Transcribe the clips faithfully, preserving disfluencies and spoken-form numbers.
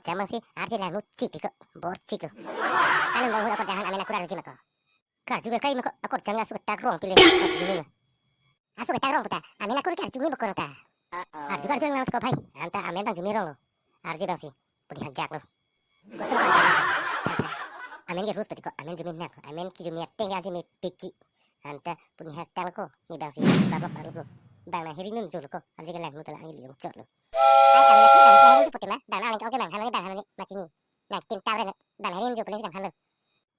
Jam abangsi arje langno chik ko, bor chik ko. Kan bang hura ko jangan amen akur arje ma ko. Karju ke kai ma ko, akorjang asu ketak rong pile, karju ni ma. Asu ketak rong puta, amen akur karju ni bokor ta. Arju karju lang ko bhai, anta amen bang jumi rong lo. Arje bangsi, puni hajak lo. Koson ko anta. Amen ke rules pati ko, amen jumi nak, amen ke jumi ateng arje mepik ji. Anta puni hajak lo ko, ni bangsi, bablok bablok lo. Bang nang hiri nun jul ko, arje ke langno ta la angli ong chot lo. Ai, amen akur bangsi hiri jul puti ma, bang nang aling oke bang, halo ni bang, halo ni, ma chini. Nang tin tau re, bang hiri nun jul puling si bang halo.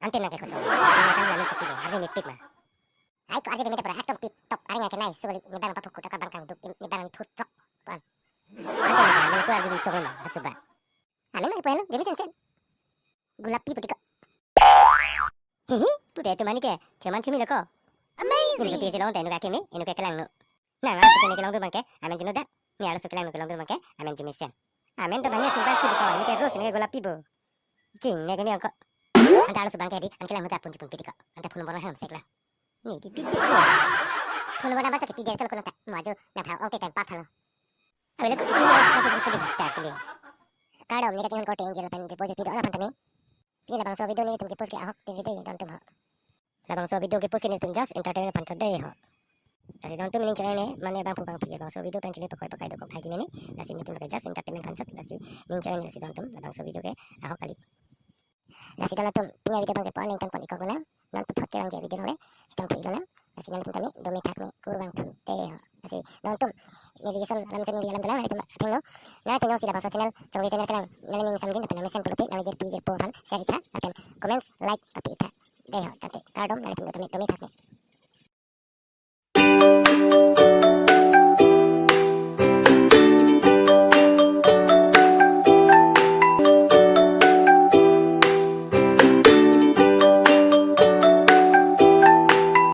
Ante nang ke kochong. Nang kan lamin sepi deh. Arje mepik ma. Ai ko arje bengke pura atom tip top. Arje nang kenai sugli ni bang papu kuta ka bang kangduk ni bang ni thut trok. Pan. Ante nang ke amen akur arje chong ma. Sap suba. Amen nang ke pelo. Jadi sen sen. Gulapi puti ko. Hihi. Pute tu mani ke. Cheman chimi lo ko. Amazing. Ini sepi chelong te inu ka kemi. Inu ke kelangno. Nang arloso keme kelongdun abangke amen jinu dak. Ne arloso kelangno kelongdun abangke amen jumesen. Amen to bang ne chingpang si buko, ne ke rules ne ke gulapi bo. Jing ne ke ne angko. Anta arloso abangke di, an kelangno ta pun jipun piti ko. Anta phone number hang sek la. Ni di piti ko. Phone number number sa ke piti sel ko nang ta. Mo ajo nang thang ong te time pass thang lo. Abele ko chiti mo, ko piti ta pili. Kardom, ne kachinghon korte Angel pen deposit piti do na pan tame. Pini labangso video nelitum kepost ke ahok te jide don tum ho. Labangso video kepost ke nelitum just entertainment aphan chot dei ho. Lasi don tum ning choi ne mane bangphu bangphi labangso video pen chili pakoi pakai dokok thaiji mene. Lasi nelitum ke just entertainment aphan chot, lasi ning choi ne, lasi don tum labangso video ke ahok kali. Lasi don atum pini video abangke pon ning tan pon ikok nang. Non puthot ke abangke video nang le. Sitam phu ilo nang. Lasi nelitum tame dome thak me kurvangthu dei ho. Lasi don tum navigation alam channel di alam telang nelitum apeng lo. Nang apeng lo si labangso channel, Chongri channel kelang. Nang ning samjin lapen nang mesen pulote nang jirpi jirpo aphan share itha lapen comments, like papi itha. Dei ho, tangte kardom, nanglitum dome dome thak me.